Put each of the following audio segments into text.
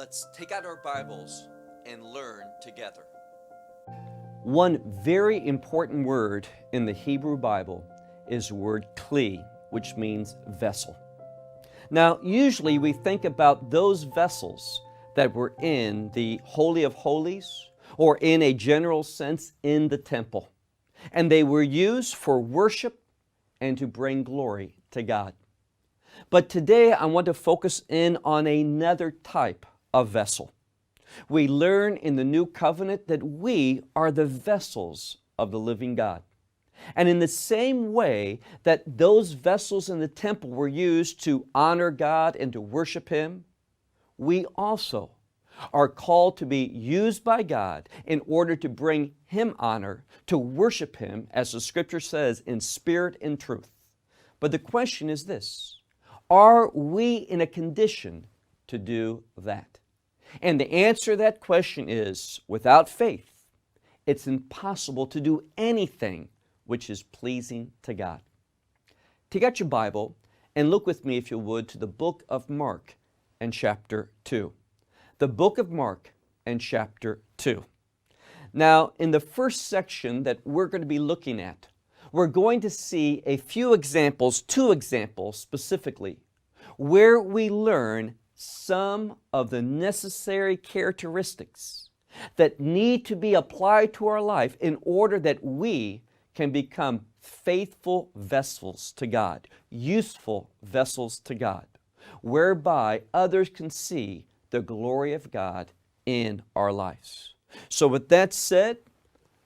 Let's take out our Bibles and learn together. One very important word in the Hebrew Bible is the word kli, which means vessel. Now, usually we think about those vessels that were in the Holy of Holies, or in a general sense, in the temple. And they were used for worship and to bring glory to God. But today I want to focus in on another type of vessel. We learn in the New Covenant that we are the vessels of the living God. And in the same way that those vessels in the temple were used to honor God and to worship Him, we also are called to be used by God in order to bring Him honor, to worship Him, as the Scripture says, in spirit and truth. But the question is this: are we in a condition to do that? And the answer to that question is, without faith, it's impossible to do anything which is pleasing to God. Take out your Bible and look with me, if you would, to the book of Mark and chapter 2. The book of Mark and chapter 2. Now, in the first section that we're going to be looking at, we're going to see a few examples, two examples specifically, where we learn some of the necessary characteristics that need to be applied to our life in order that we can become faithful vessels to God, useful vessels to God, whereby others can see the glory of God in our lives. So with that said,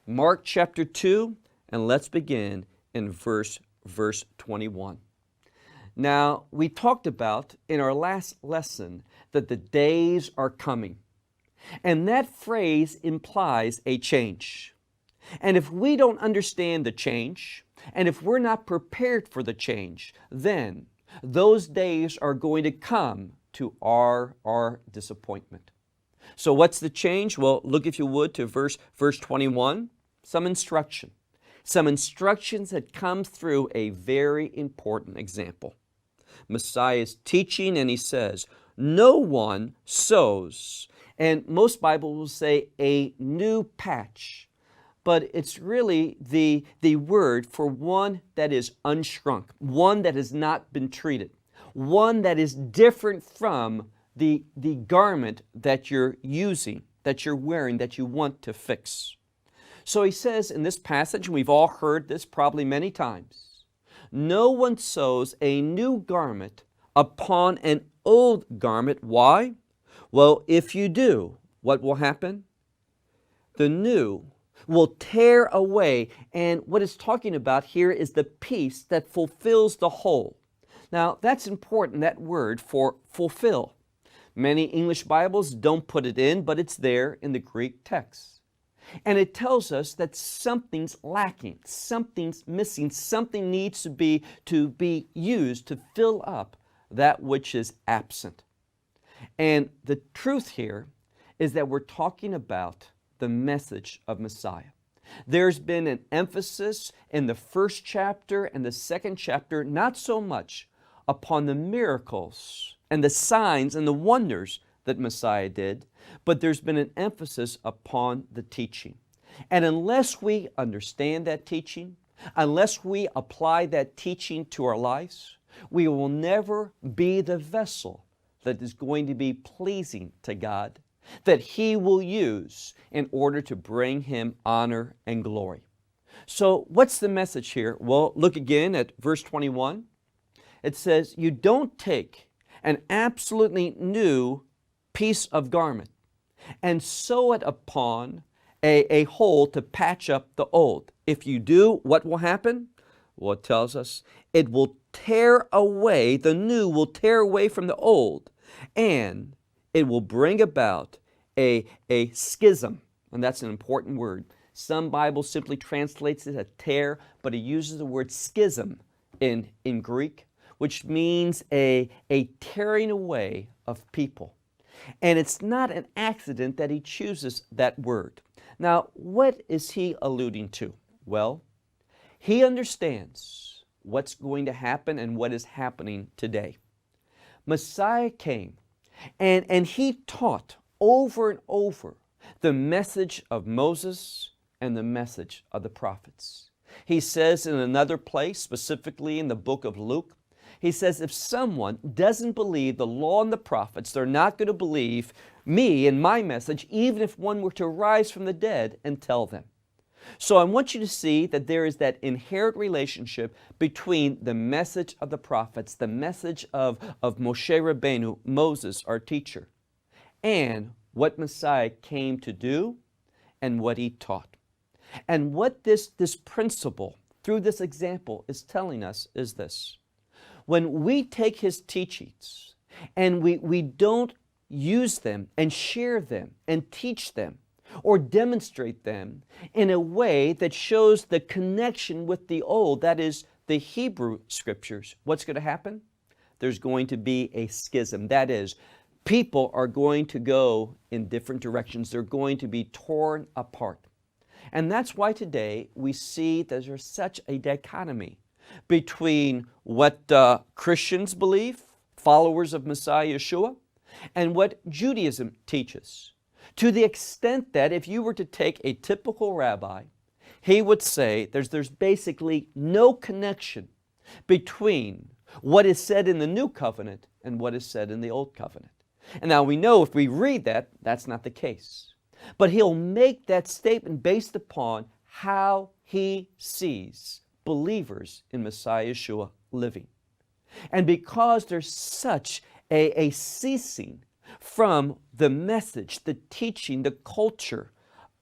Mark chapter 2, and let's begin in verse 21. Now, we talked about in our last lesson that the days are coming. And that phrase implies a change. And if we don't understand the change, and if we're not prepared for the change, then those days are going to come to our disappointment. So what's the change? Well, look, if you would, to verse 21, some instruction. Some instructions that come through a very important example. Messiah is teaching, and he says, no one sews, and most Bibles will say a new patch, but it's really the word for one that is unshrunk, one that has not been treated, one that is different from the garment that you're using, that you're wearing, that you want to fix. So he says in this passage, and we've all heard this probably many times, no one sews a new garment upon an old garment. Why? Well, if you do, what will happen? The new will tear away, and what it's talking about here is the piece that fulfills the whole. Now, that's important, that word for fulfill. Many English Bibles don't put it in, but it's there in the Greek text. And it tells us that something's lacking, something's missing, something needs to be used to fill up that which is absent. And the truth here is that we're talking about the message of Messiah. There's been an emphasis in the first chapter and the second chapter, not so much upon the miracles and the signs and the wonders that Messiah did, but there's been an emphasis upon the teaching. And unless we understand that teaching, unless we apply that teaching to our lives, we will never be the vessel that is going to be pleasing to God, that He will use in order to bring Him honor and glory. So what's the message here? Well, look again at verse 21. It says, you don't take an absolutely new piece of garment and sew it upon a hole to patch up the old. If you do, what will happen? Well, it tells us it will tear away, the new will tear away from the old, and it will bring about a schism, and that's an important word. Some Bibles simply translates it as tear, but it uses the word schism in Greek, which means a tearing away of people. And it's not an accident that he chooses that word. Now, what is he alluding to? Well, he understands what's going to happen and what is happening today. Messiah came And he taught over and over the message of Moses and the message of the prophets. He says in another place, specifically in the book of Luke, he says, if someone doesn't believe the law and the prophets, they're not going to believe me and my message, even if one were to rise from the dead and tell them. So I want you to see that there is that inherent relationship between the message of the prophets, the message of Moshe Rabbeinu, Moses, our teacher, and what Messiah came to do and what he taught. And what this principle, through this example, is telling us is this. When we take his teachings and we don't use them and share them and teach them or demonstrate them in a way that shows the connection with the old, that is the Hebrew scriptures, what's going to happen? There's going to be a schism. That is, people are going to go in different directions. They're going to be torn apart. And that's why today we see that there's such a dichotomy between what Christians believe, followers of Messiah Yeshua, and what Judaism teaches. To the extent that if you were to take a typical rabbi, he would say there's basically no connection between what is said in the New Covenant and what is said in the Old Covenant. And now we know if we read that, that's not the case. But he'll make that statement based upon how he sees believers in Messiah Yeshua living. And because there's such a ceasing from the message, the teaching, the culture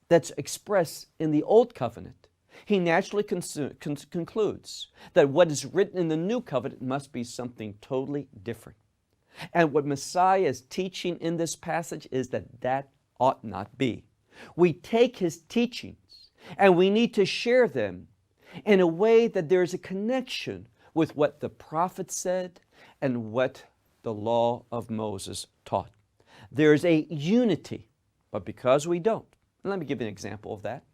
that's expressed in the Old Covenant, he naturally concludes that what is written in the New Covenant must be something totally different. And what Messiah is teaching in this passage is that ought not be. We take his teachings and we need to share them in a way that there is a connection with what the prophet said and what the law of Moses taught. There is a unity, but because we don't, let me give you an example of that.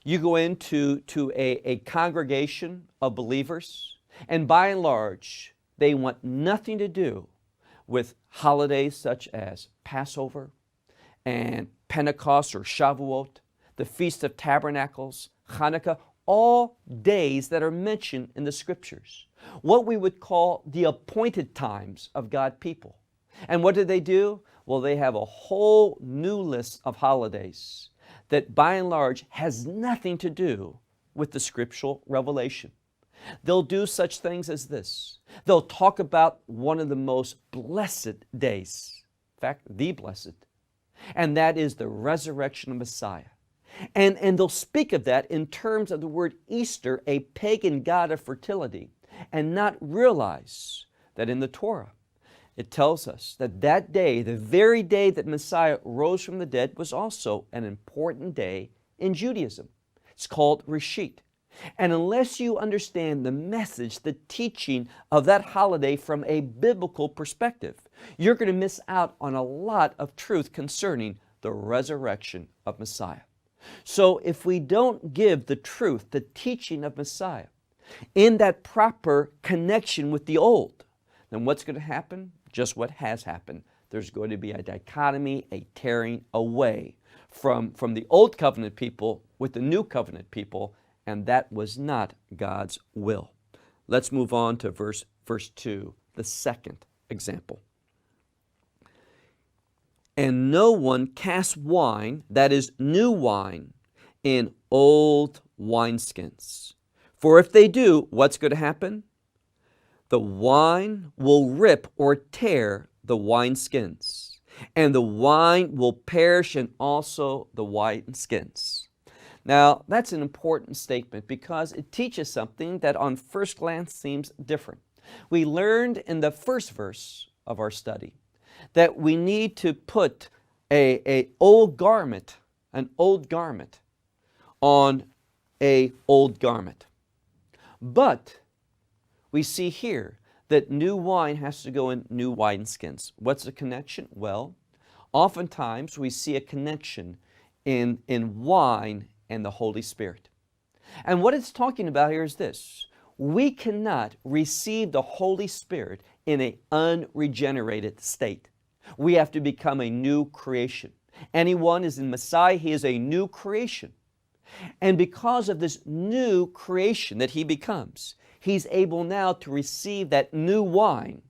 You go into a congregation of believers, and by and large, they want nothing to do with holidays such as Passover and Pentecost or Shavuot, the Feast of Tabernacles, Hanukkah, all days that are mentioned in the Scriptures. What we would call the appointed times of God's people. And what do? Well, they have a whole new list of holidays that by and large has nothing to do with the scriptural revelation. They'll do such things as this. They'll talk about one of the most blessed days, in fact, the blessed, and that is the resurrection of Messiah. And they'll speak of that in terms of the word Easter, a pagan god of fertility, and not realize that in the Torah, it tells us that that day, the very day that Messiah rose from the dead, was also an important day in Judaism. It's called Reshit. And unless you understand the message, the teaching of that holiday from a biblical perspective, you're going to miss out on a lot of truth concerning the resurrection of Messiah. So if we don't give the truth, the teaching of Messiah, in that proper connection with the old, then what's going to happen? Just what has happened. There's going to be a dichotomy, a tearing away from the Old Covenant people with the New Covenant people, and that was not God's will. Let's move on to verse 2, the second example. And no one casts wine, that is new wine, in old wineskins. For if they do, what's going to happen? The wine will rip or tear the wineskins, and the wine will perish, and also the wineskins. Now, that's an important statement because it teaches something that on first glance seems different. We learned in the first verse of our study that we need to put an old garment on an old garment. But we see here that new wine has to go in new wineskins. What's the connection? Well, oftentimes we see a connection in wine and the Holy Spirit. And what it's talking about here is this. We cannot receive the Holy Spirit in an unregenerated state. We have to become a new creation. Anyone is in Messiah, he is a new creation. And because of this new creation that he becomes, he's able now to receive that new wine,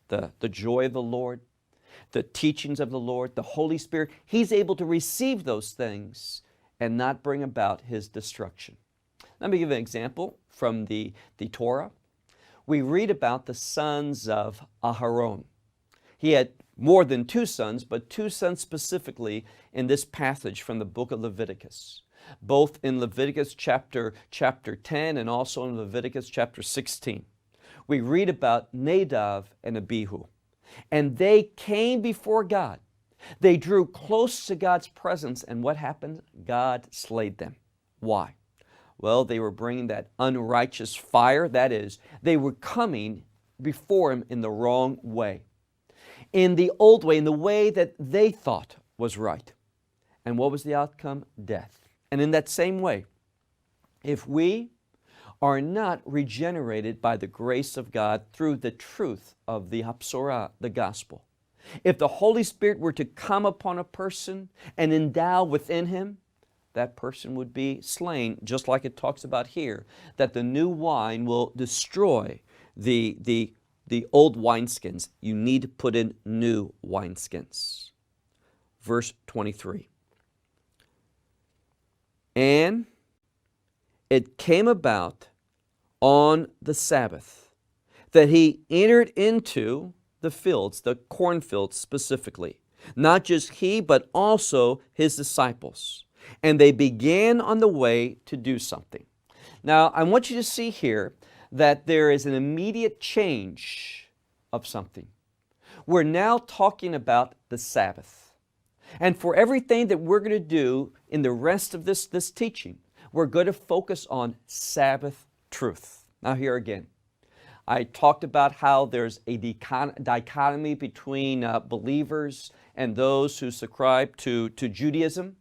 the joy of the Lord, the teachings of the Lord, the Holy Spirit. He's able to receive those things and not bring about his destruction. Let me give an example from the Torah. We read about the sons of Aharon. He had more than two sons, but two sons specifically in this passage from the book of Leviticus, both in Leviticus chapter 10 and also in Leviticus chapter 16. We read about Nadab and Abihu, and they came before God. They drew close to God's presence, and what happened? God slayed them. Why? Well, they were bringing that unrighteous fire. That is, they were coming before him in the wrong way, in the old way, in the way that they thought was right. And what was the outcome? Death. And in that same way, if we are not regenerated by the grace of God through the truth of the hapsorah, the gospel, if the Holy Spirit were to come upon a person and endow within him, that person would be slain, just like it talks about here, that the new wine will destroy the old wineskins. You need to put in new wineskins. Verse 23. And it came about on the Sabbath that he entered into the fields, the cornfields specifically. Not just he, but also his disciples. And they began on the way to do something. Now, I want you to see here that there is an immediate change of something. We're now talking about the Sabbath. And for everything that we're going to do in the rest of this teaching, we're going to focus on Sabbath truth. Now here again, I talked about how there's a dichotomy between believers and those who subscribe to Judaism.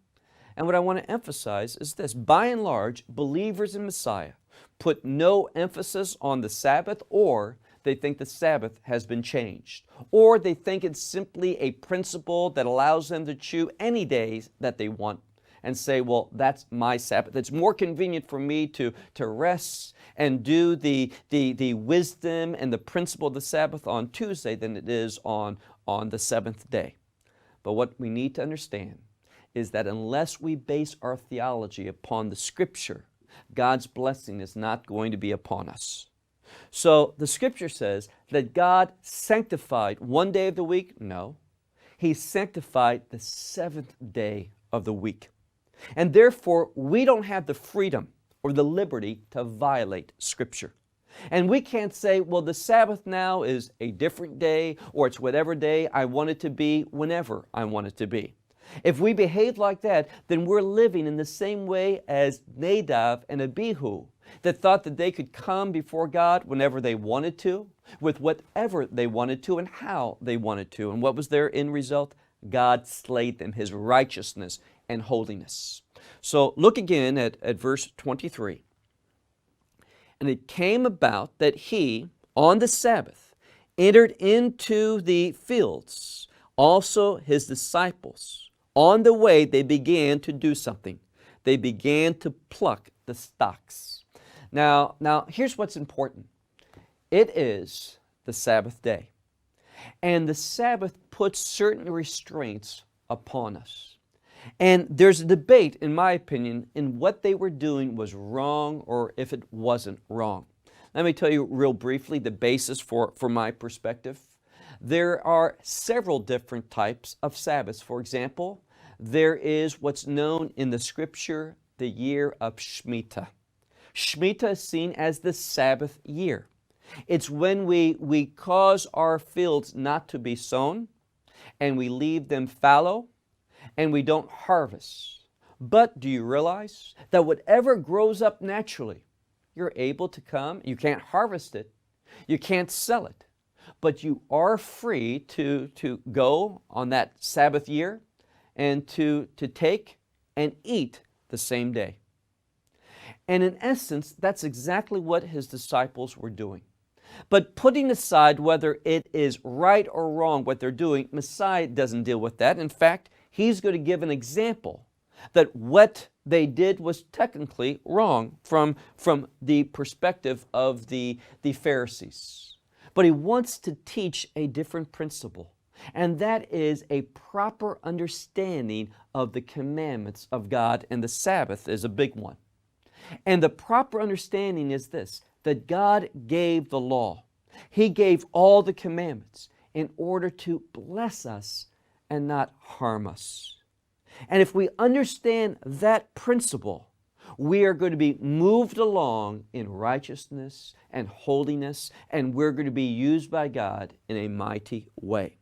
And what I want to emphasize is this. By and large, believers in Messiah put no emphasis on the Sabbath, or they think the Sabbath has been changed, or they think it's simply a principle that allows them to choose any days that they want and say, well, that's my Sabbath. It's more convenient for me to rest and do the wisdom and the principle of the Sabbath on Tuesday than it is on the seventh day. But what we need to understand is that unless we base our theology upon the Scripture, God's blessing is not going to be upon us. So the Scripture says that God sanctified one day of the week? No. He sanctified the seventh day of the week. And therefore, we don't have the freedom or the liberty to violate Scripture. And we can't say, well, the Sabbath now is a different day, or it's whatever day I want it to be whenever I want it to be. If we behave like that, then we're living in the same way as Nadab and Abihu, that thought that they could come before God whenever they wanted to, with whatever they wanted to, and how they wanted to. And what was their end result? God slayed them, His righteousness and holiness. So look again at verse 23. And it came about that he, on the Sabbath, entered into the fields, also his disciples. On the way, they began to do something. They began to pluck the stalks. Now, here's what's important. It is the Sabbath day. And the Sabbath puts certain restraints upon us. And there's a debate, in my opinion, in what they were doing was wrong or if it wasn't wrong. Let me tell you real briefly the basis for my perspective. There are several different types of Sabbaths. For example, there is what's known in the Scripture the year of Shemitah. Shemitah is seen as the Sabbath year. It's when we cause our fields not to be sown, and we leave them fallow, and we don't harvest. But do you realize that whatever grows up naturally, you're able to come, you can't harvest it, you can't sell it, but you are free to go on that Sabbath year and to take and eat the same day. And in essence, that's exactly what his disciples were doing. But putting aside whether it is right or wrong what they're doing, Messiah doesn't deal with that. In fact, he's going to give an example that what they did was technically wrong from the perspective of the Pharisees. But he wants to teach a different principle, and that is a proper understanding of the commandments of God, and the Sabbath is a big one. And the proper understanding is this, that God gave the law. He gave all the commandments in order to bless us and not harm us. And if we understand that principle, we are going to be moved along in righteousness and holiness, and we're going to be used by God in a mighty way.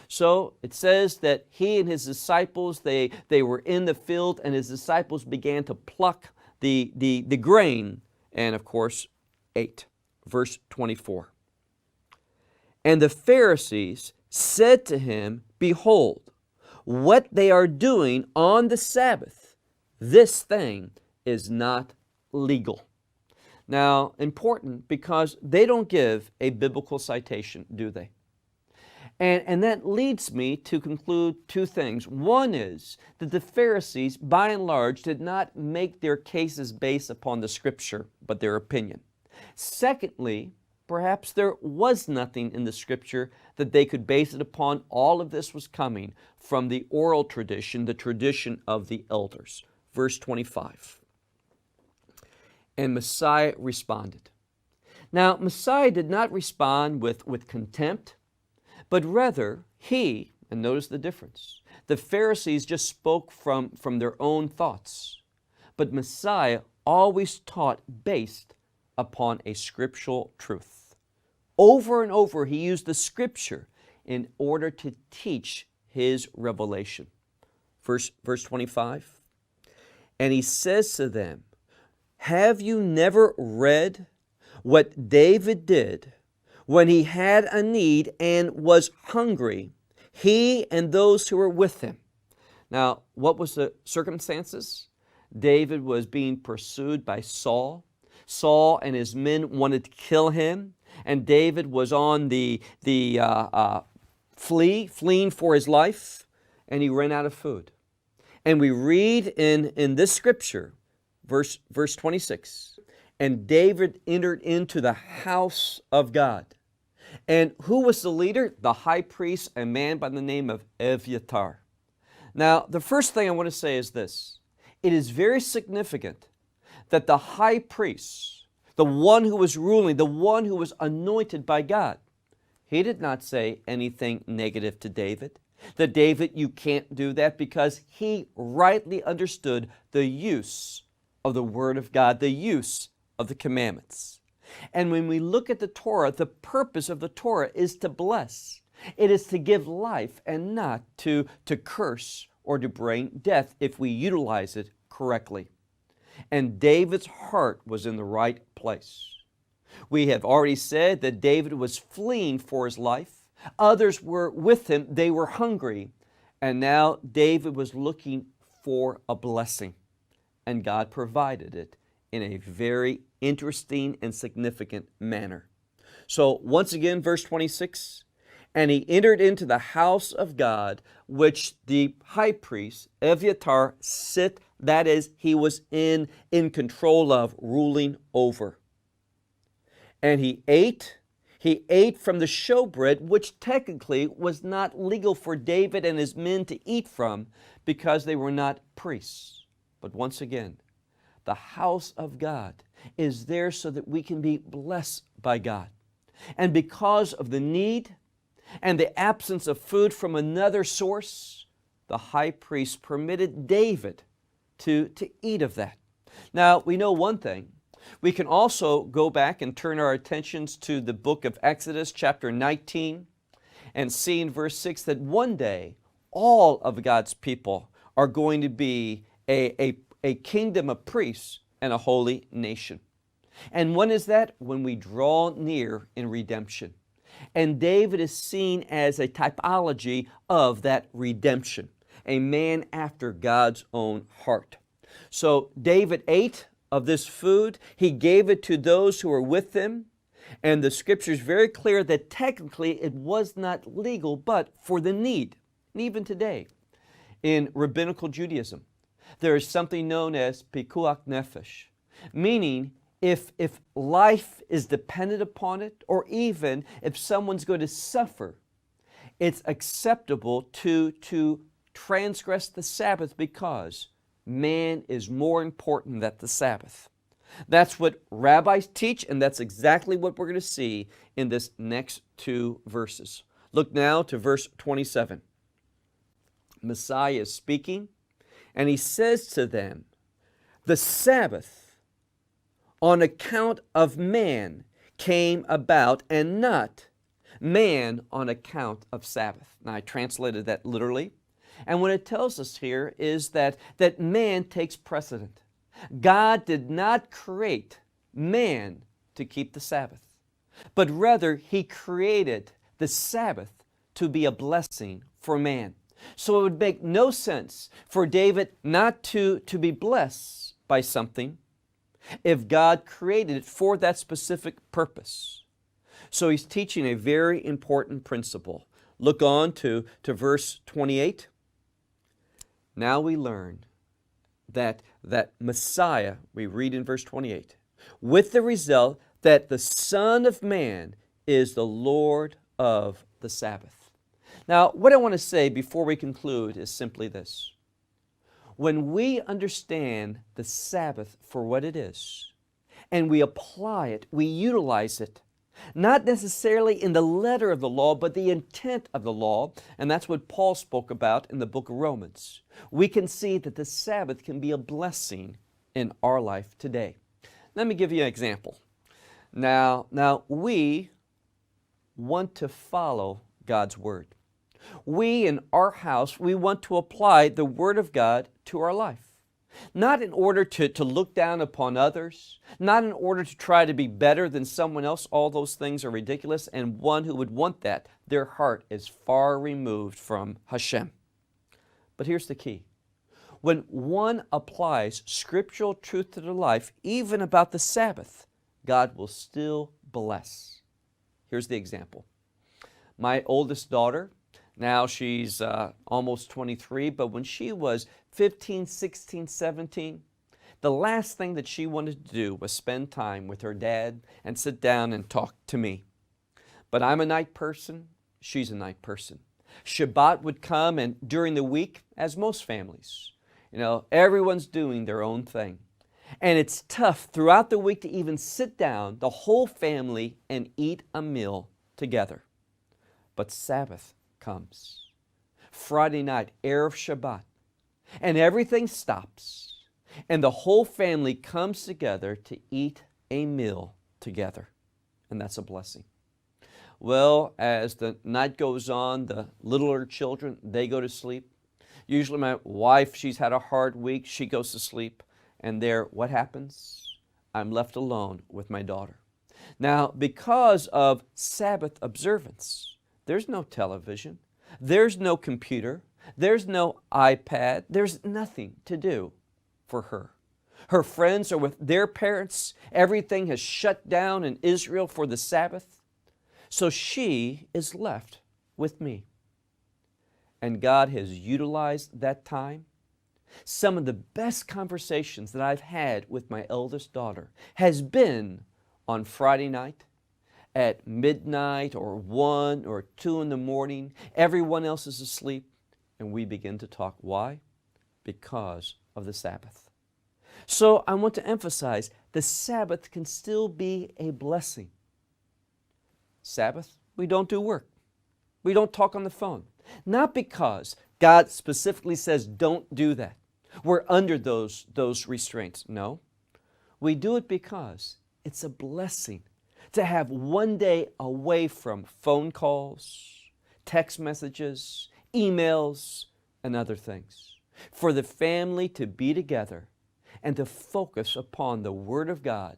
So it says that he and his disciples, they were in the field, and his disciples began to pluck the grain, and of course ate. Verse 24. And the Pharisees said to him, Behold, what they are doing on the Sabbath, this thing is not legal. Now, important, because they don't give a biblical citation, do they? And that leads me to conclude two things. One is that the Pharisees, by and large, did not make their cases based upon the Scripture, but their opinion. Secondly, perhaps there was nothing in the Scripture that they could base it upon. All of this was coming from the oral tradition, the tradition of the elders. Verse 25. And Messiah responded. Now, Messiah did not respond with contempt, but rather he, and notice the difference, the Pharisees just spoke from their own thoughts, but Messiah always taught based upon a scriptural truth. Over and over he used the Scripture in order to teach his revelation. Verse 25, and he says to them, Have you never read what David did when he had a need and was hungry, he and those who were with him? Now, what was the circumstances? David was being pursued by Saul. Saul and his men wanted to kill him, and David was on the fleeing for his life, and he ran out of food. And we read in this scripture, verse 26, and David entered into the house of God. And who was the leader? The high priest, a man by the name of Evyatar. Now, the first thing I want to say is this. It is very significant that the high priest, the one who was ruling, the one who was anointed by God, he did not say anything negative to David. That David, you can't do that, because he rightly understood the use of the Word of God, the use of the commandments. And when we look at the Torah, the purpose of the Torah is to bless. It is to give life and not to curse or to bring death if we utilize it correctly. And David's heart was in the right place. We have already said that David was fleeing for his life. Others were with him. They were hungry. And now David was looking for a blessing. And God provided it in a very interesting and significant manner. So once again, verse 26, and he entered into the house of God, which the high priest, Evyatar, sit, that is, he was in control of, ruling over. And he ate from the showbread, which technically was not legal for David and his men to eat from because they were not priests. But once again, the house of God is there so that we can be blessed by God. And because of the need and the absence of food from another source, the high priest permitted David to eat of that. Now, we know one thing. We can also go back and turn our attentions to the book of Exodus, chapter 19, and see in verse 6 that one day all of God's people are going to be a kingdom of priests and a holy nation. And when is that? When we draw near in redemption. And David is seen as a typology of that redemption, a man after God's own heart. So David ate of this food. He gave it to those who were with him. And the scripture is very clear that technically it was not legal, but for the need. And even today, in rabbinical Judaism, there is something known as pikuach nefesh, meaning if life is dependent upon it, or even if someone's going to suffer, it's acceptable to transgress the Sabbath because man is more important than the Sabbath. That's what rabbis teach, and that's exactly what we're going to see in this next two verses. Look now to verse 27. Messiah is speaking, and he says to them, the Sabbath on account of man came about, and not man on account of Sabbath. Now I translated that literally, and what it tells us here is that man takes precedent. God did not create man to keep the Sabbath, but rather He created the Sabbath to be a blessing for man. So it would make no sense for David not to be blessed by something if God created it for that specific purpose. So he's teaching a very important principle. Look on to verse 28. Now we learn that Messiah, we read in verse 28, with the result that the Son of Man is the Lord of the Sabbath. Now, what I want to say before we conclude is simply this. When we understand the Sabbath for what it is, and we apply it, we utilize it, not necessarily in the letter of the law, but the intent of the law, and that's what Paul spoke about in the book of Romans, we can see that the Sabbath can be a blessing in our life today. Let me give you an example. Now we want to follow God's Word. We in our house, we want to apply the Word of God to our life. Not in order to look down upon others, not in order to try to be better than someone else. All those things are ridiculous, and one who would want that, their heart is far removed from Hashem. But here's the key. When one applies scriptural truth to their life, even about the Sabbath, God will still bless. Here's the example. My oldest daughter, now she's almost 23, but when she was 15, 16, 17, the last thing that she wanted to do was spend time with her dad and sit down and talk to me. But I'm a night person, she's a night person. Shabbat would come, and during the week, as most families, everyone's doing their own thing. And it's tough throughout the week to even sit down, the whole family, and eat a meal together. But Sabbath comes. Friday night, Erev Shabbat, and everything stops, and the whole family comes together to eat a meal together, and that's a blessing. Well, as the night goes on, the littler children, they go to sleep. Usually my wife, she's had a hard week, she goes to sleep, and there, what happens? I'm left alone with my daughter. Now, because of Sabbath observance, there's no television, there's no computer, there's no iPad, there's nothing to do for her. Her friends are with their parents. Everything has shut down in Israel for the Sabbath. So she is left with me. And God has utilized that time. Some of the best conversations that I've had with my eldest daughter has been on Friday night at midnight or 1 or 2 in the morning. Everyone else is asleep, and we begin to talk. Why? Because of the Sabbath. So I want to emphasize the Sabbath can still be a blessing. Sabbath, we don't do work. We don't talk on the phone. Not because God specifically says don't do that. We're under those restraints. No. We do it because it's a blessing to have one day away from phone calls, text messages, emails, and other things. For the family to be together and to focus upon the Word of God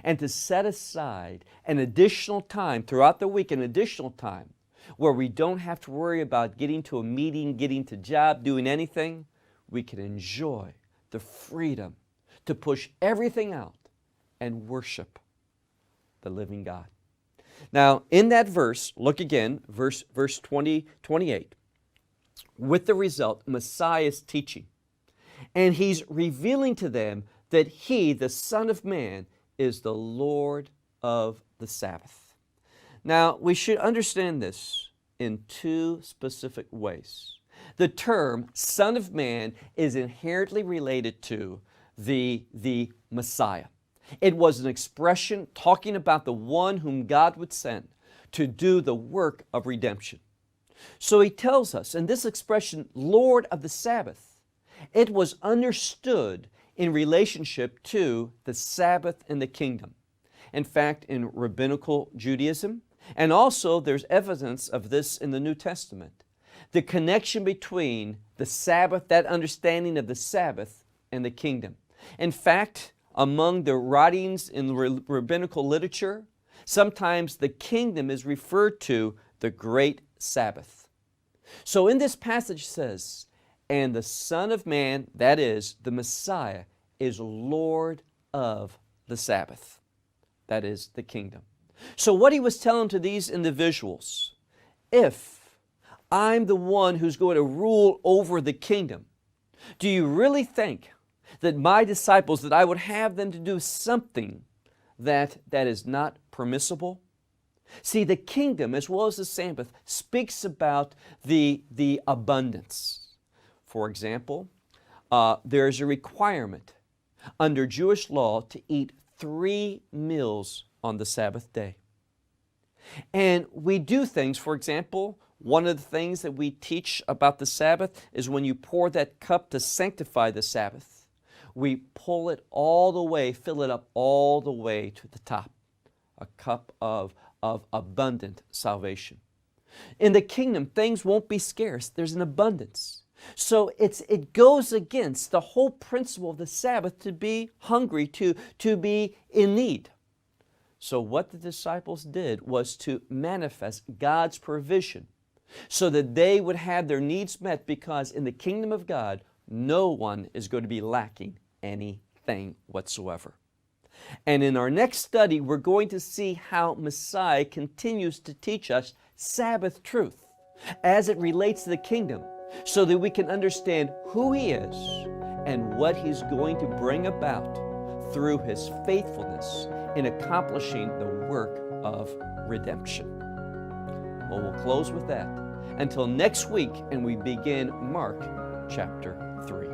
and to set aside an additional time throughout the week, an additional time where we don't have to worry about getting to a meeting, getting to a job, doing anything. We can enjoy the freedom to push everything out and worship the living God. Now, in that verse, look again, verse 20, 28. With the result, Messiah is teaching. And He's revealing to them that He, the Son of Man, is the Lord of the Sabbath. Now, we should understand this in two specific ways. The term Son of Man is inherently related to the Messiah. It was an expression talking about the one whom God would send to do the work of redemption. So He tells us in this expression, Lord of the Sabbath, it was understood in relationship to the Sabbath and the kingdom. In fact, in rabbinical Judaism, and also there's evidence of this in the New Testament, the connection between the Sabbath, that understanding of the Sabbath, and the kingdom. In fact, among the writings in rabbinical literature, sometimes the kingdom is referred to the great Sabbath. So in this passage it says, and the Son of Man, that is, the Messiah, is Lord of the Sabbath. That is the kingdom. So what He was telling to these individuals, if I'm the one who's going to rule over the kingdom, do you really think that my disciples, that I would have them to do something that is not permissible? See, the kingdom, as well as the Sabbath, speaks about the abundance. For example, there is a requirement under Jewish law to eat 3 meals on the Sabbath day. And we do things, for example, one of the things that we teach about the Sabbath is when you pour that cup to sanctify the Sabbath, we pull it all the way, fill it up all the way to the top. A cup of abundant salvation. In the kingdom, things won't be scarce. There's an abundance. So it goes against the whole principle of the Sabbath to be hungry, to be in need. So what the disciples did was to manifest God's provision so that they would have their needs met, because in the kingdom of God, no one is going to be lacking anything whatsoever. And in our next study, we're going to see how Messiah continues to teach us Sabbath truth as it relates to the kingdom, so that we can understand who He is and what He's going to bring about through His faithfulness in accomplishing the work of redemption. Well, we'll close with that. Until next week, and we begin Mark chapter 3.